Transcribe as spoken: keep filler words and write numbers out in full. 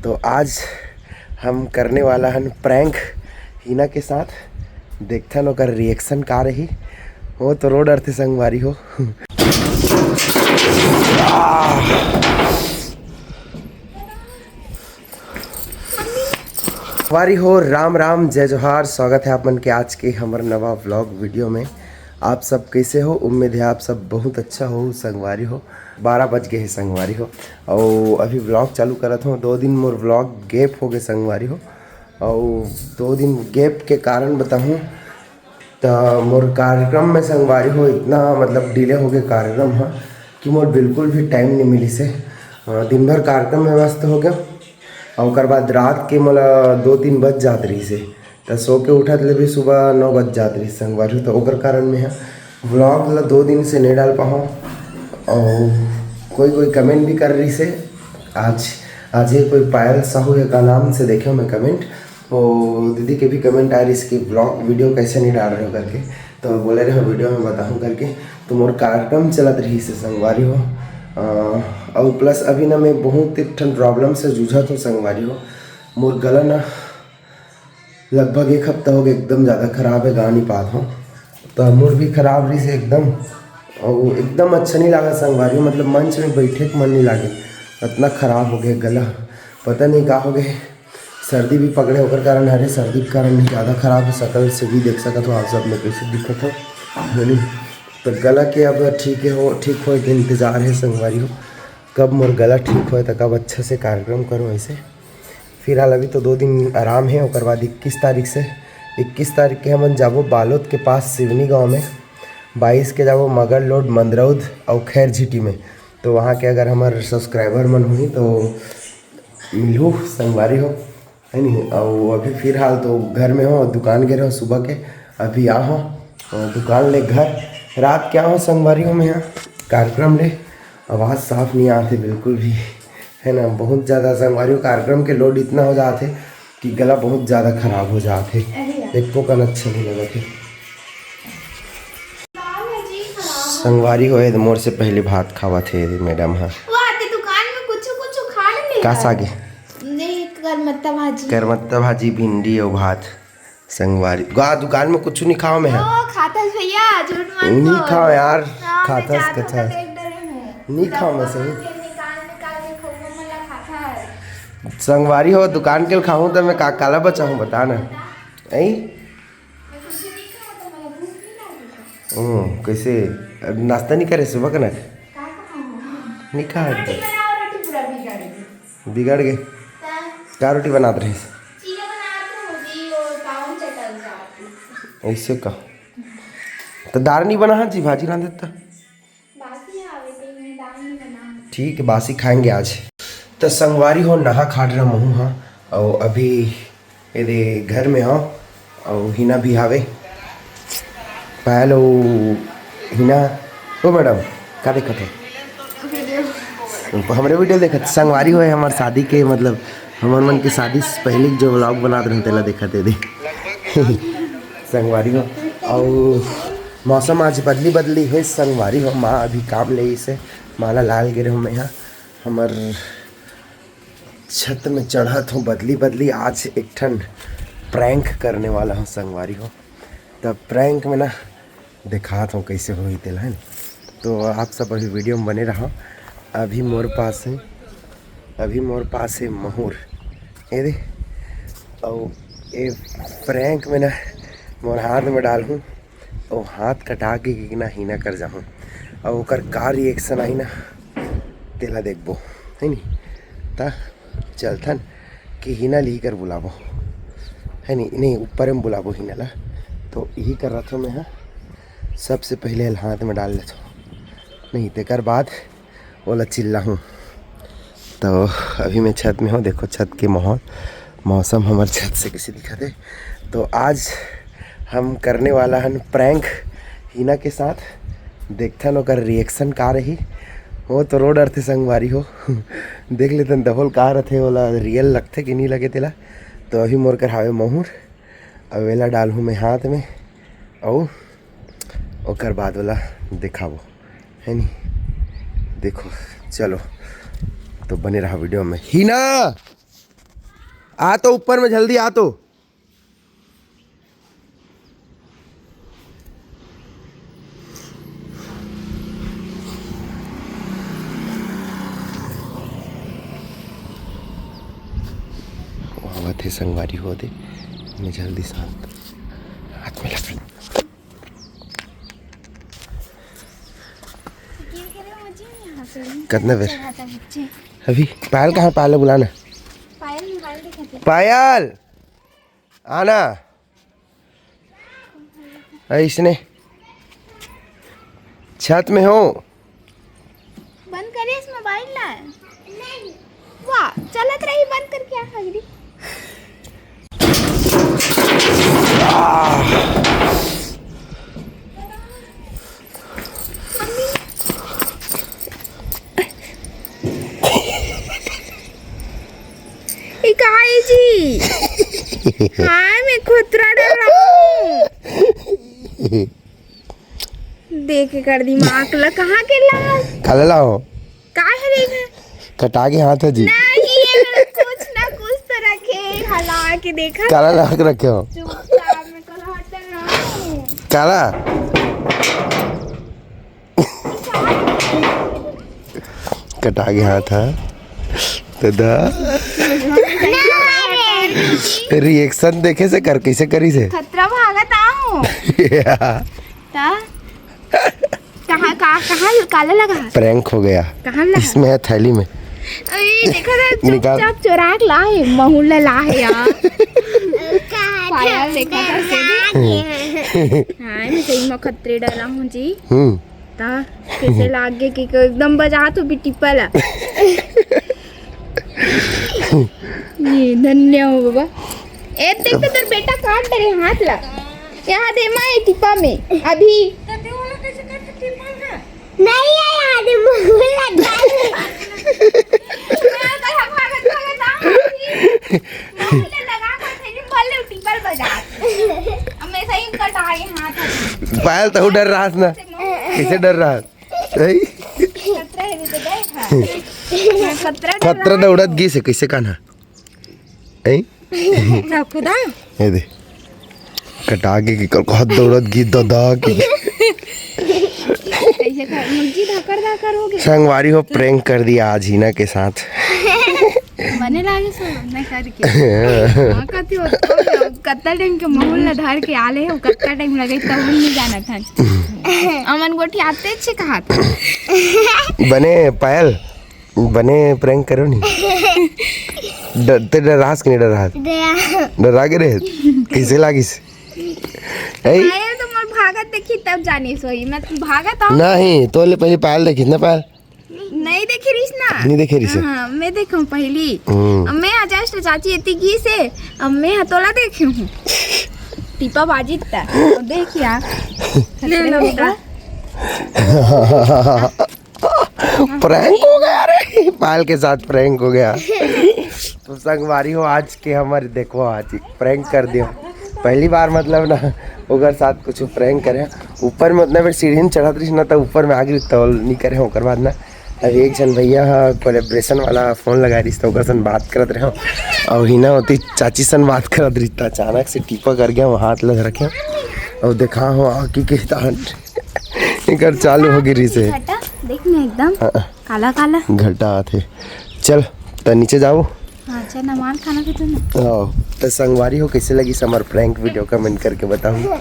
तो आज हम करने वाला हन prank हीना के साथ। देखथन ओकर reaction का रही। वो तो रो डरथे संगवारी हो। संगवारी हो, राम राम, जय जोहार। स्वागत है आप मन के आज के हमर नवा vlog video में। आप सब कैसे हो? उम्मीद है आप सब बहुत अच्छा हो संगवारी हो। बारह बज गए हैं संगवारी हो, और अभी vlog चालू करत हूँ। दो दिन मोर vlog gap हो गए संगवारी हो, और दो दिन gap के कारण बताहूँ त मोर कार्यक्रम में संगवारी हो इतना मतलब delay हो गए कार्यक्रम ह कि मोर बिल्कुल भी time नहीं मिलिस हे। अ, दिन भर कार्यक्रम में व्यस्त हो गया, और ओकर बाद रात के मोला दो तीन बज जात रहिस हे, त सो के उठत ले भी सुबह नौ बज जात रहिस संगवारी हो। तो ओकर कारण में ह vlog ला दो दिन से नहीं डाल पाहूँ। और कोई कोई comment भी कर रहिस हे आज, आज ये कोई पायल साहू है का नाम से देखे मैं comment, वो दीदी के भी comment आ रहिस कि vlog video कैसे नहीं डाल रहे हो करके। तो बोले रहे video में बताहूँ करके। तो मोर कार्यक्रम चलत रहिस हे संगवारी हो। अ, और plus अभी ना मैं बहुत एक ठन problem से जूझत हूँ संगवारी हो। मोर गला ना लगभग एक हफ्ता हो गया एकदम ज़्यादा खराब है, गा नहीं पात हूँ। तो mood भी खराब रहिस हे एकदम, और एकदम अच्छा नहीं लगा संगवारी हो, मतलब मंच में बैठे के मन नहीं लागे, इतना खराब हो गया गला। पता नहीं का हो गया, सर्दी भी पकड़े ओकर कारण हरे, सर्दी के कारण नहीं ज़्यादा खराब है, शकल से भी देख सकत हो आप सब में कैसे दिखत हो, है नी? तो गला के अब ठीक है हो, ठीक होए के इंतज़ार है संगवारी हो, कब मोर गला ठीक होए तो कब अच्छा से कार्यक्रम करूँ ऐसे। फिलहाल अभी तो दो दिन आराम है, ओकर बाद इक्कीस तारीख से, इक्कीस तारीख के हमन जाबो बालोद के पास सिवनी गांव में, बाईस के जाबो मगर लोड मंदरौद और खैर झीटी में। तो वहाँ के अगर हमारे subscriber मन हुई तो मिलू संगवारी हो, है नी? और अभी फिलहाल तो घर में हो, दुकान गए रहो सुबह के, अभी आ हो, और दुकान ले घर, रात के आ हो संगवारी हो, मैं यहाँ कार्यक्रम ले, आवाज़ साफ नहीं आते बिल्कुल भी, है ना? बहुत ज़्यादा संगवारी हो, कार्यक्रम के load इतना हो जाते कि गला बहुत ज़्यादा खराब हो जाते, अरे यार। एको कन अच्छा नहीं लगत हे। संगवारी हो, ये मोर से पहले भात खावत हे मैडम हा। वाह, ते दुकान में कुछ कुछ खा ले का यार। सागे? नहीं, करमत्ता भाजी। करमत्ता भाजी, भिंडी और भात। संगवारी गा दुकान में कुछ नहीं खाओ मैं। ओ, खाथस भैया, झूठ मत नहीं बोल। खाओ यार, हाँ, मैं खाथस जात हूँ कथस। तो देख डरे मैं। नहीं खाओ मैं डब्बा सही। के निकाल निकाल के खोखो मन ला खाथस। संगवारी हो, दुकान के खाऊं तो मैं का काला बचाऊं बता ना। ऐ? मैं कुछ नहीं खाओ तो मला भूख नहीं लागे। हम्म, कैसे नाश्ता नहीं करे सुबह का ना? का खाऊं? नहीं खा रोटी एकदम। बनाओ, रोटी पूरा बिगाड़ दी। बिगड़ गए। हाँ। का रोटी बनात रहिस? चीला बनात रहो जी, और पावन चटक जाती। ऐसे का? तो दार नहीं बना, हाँ जी, भाजी रांधे तो। बासी आवे ते मैं दाल नहीं बना। ठीक है, बासी खाएंगे आज। तो संगवारी हो, नहा खा रहा महू हाँ, और अभी एदे घर में हो, और हिना भी हावे। पायल, ओ हिना, ओ मैडम, का देखत हो? हमरे video देखत, संगवारी होए हमार शादी के, मतलब हमर मन के शादी से पहले जो vlog बनात रहे, तेला देखत हे दे। संगवारी हो, और मौसम आज बदली बदली है संगवारी हो। माँ अभी काम ले इसे, माला लाल गिरे हो मैं यहाँ, हमर छत में चढ़त हूँ बदली बदली। आज एक ठन prank करने वाला हूँ संगवारी हो। तब prank में ना दिखात हूँ कैसे होही तेला, है ना? तो आप सब अभी video में बने रहो। अभी मोर पास है, अभी मोर पास है महूर, ये दे। और ये prank में ना मोर हाथ में डाल हूँ, और हाथ कटा के कि ना हिना कर जाहूँ, और ओकर का reaction आई ना, तेला देखबो, है नी? त चलथन कि हिना ली कर बुलाबो, है नी? नहीं, ऊपर में बुलाबो हिना ला। तो यही कर रहा था मैं, हाँ, सबसे पहले हाथ में डाल लेथो, नहीं तेकर बाद ओला चिल्लाहूँ। तो अभी मैं छत में हूँ, देखो छत के माहौल, मौसम हमर छत से कैसे दिखत हे। तो आज हम करने वाला हन prank हिना के साथ, देखथन ओकर reaction का रही। वो तो रो डरथे संगवारी हो। देख लेथन दहोल का रथे, ओला real लगथे कि नहीं लगे तेला। तो अभी मोर कर हावे महूर, अब एला डालहूँ मैं हाथ में, और ओकर बाद ओला दिखाबो, है नी? देखो, चलो, तो बने रहा video में। हिना, आ तो ऊपर में, जल्दी आ तो। आवत हे संगवारी हो दे, मैं जल्दी से हाथ में लगा। कतना बेर? अभी पायल कहाँ? पायल बुलाना। पायल मोबाइल देखत हे। पायल, आना। ऐसने छत में हो। बंद करिस मोबाइल ला। नहीं। वाह, चलत रही बंद करके, आ गई। मम्मी। ये कहाँ है जी? हाँ, मैं खतरा डर रहा हूँ। देख एकर दिमाग ला, कहाँ के ला? काला लाओ। का है रे? कटा के हाथ है जी। नहीं, ये कुछ ना कुछ तो रखे, हला के देखा। काला ला के रखे हो। चुपचाप, मैं कल हट रहा हूँ। काला। कटा के हाथ है। तो दा। रिएक्शन देखे से कर, कैसे करी से? खतरा भागत आऊं। ता? कहाँ, कहाँ, कहाँ, काला लगा? प्रैंक हो गया। कहाँ लगा? इसमें है, थैली में। अरे, देखो ना, निकाल। चुपचाप चुरा के ला है, महू ला ला है यार। पायल देखा था से भी। हाँ, मैं सही में खतरे डरा हूँ जी। हम्म। ता कैसे लागे कि एकदम बजा तो भी टिप्पा ला। ये धन्य हो बाबा। ए, देख तो तोर बेटा काट डरे हाथ ला। यहाँ दे माँ, ये टिप्पा में अभी। नहीं है यार, ये मुंह लगा है। मैं तो हम भागत भागत आऊँ अभी। मुंह लगा कर थे, नहीं बोल रहे, टिप्पा बजा। अब मैं सही कटा ये हाथ। पायल तो डर रहा था ना, कैसे डर रहा? खतरा है, ये तो गए था। खतरा डर खतरा रहा। दौड़त गिस हे, कैसे कान्हा? ऐ? ना खुदा। ये दे। कटा के, के कर, बहुत दौड़त गिस दादा के। कैसे का मुर्गी धाकर धाकर हो गया। संगवारी हो, प्रैंक कर दिया आज हिना के साथ। बने लागे सो, मैं करके। हाँ, कति हो, कत्ता टाइम के माहौल ला धार के आले हो, कत्ता टाइम लगे, तब हम नहीं जाना था। अमन गोठी आते अच्छे कहा था। बने पायल, बने प्रैंक करो नहीं। डरते डरास कि नहीं डरास? डरा। डरा के रे? कैसे लागिस? ऐ? पायल तो मोर भागत देखी तब जानी सोई। मैं भागत आऊँ। नहीं, तो ले पहले पायल देखी ना, पायल। नहीं देखी रिस ना? नहीं देखी रिस। हाँ, मैं देखूँ पहली। हम्म। अब मैं आ just चाची इतनी गिस हे, अब मैं हतोला देखी हूँ। टीपा बाजी ता। अब देखिया। ले लो बेटा। प्रैंक हो गया रे, पायल के साथ प्रैंक हो गया। तो संगवारी हो, आज के हमारे देखो, आज प्रैंक कर दियो। पहली बार मतलब ना, ओकर साथ कुछ प्रैंक करे। ऊपर में उतना बेर सीढ़ी में चढ़त रहिस ना, त ऊपर में आ गिस, त नहीं करे। ओकर बाद ना, अब एक झन भैया ह कोलैबोरेशन वाला फोन लगा रहिस, त ओकर सन बात करत रहे। और हिना होती चाची सन बात करत रहिस, त अचानक से टीपा कर गया, वो हाथ लग रखे। और देखा हो, आँखी के तान एकर चालू हो गिस हे। घटा, देख ना एकदम हाँ। काला काला। घटा आथे। चल, त नीचे जाओ। हाँ, चल ना, मार खाना के तू ना। आओ, त संगवारी हो, कैसे लगिस हमर प्रैंक वीडियो, कमेंट करके बताओ।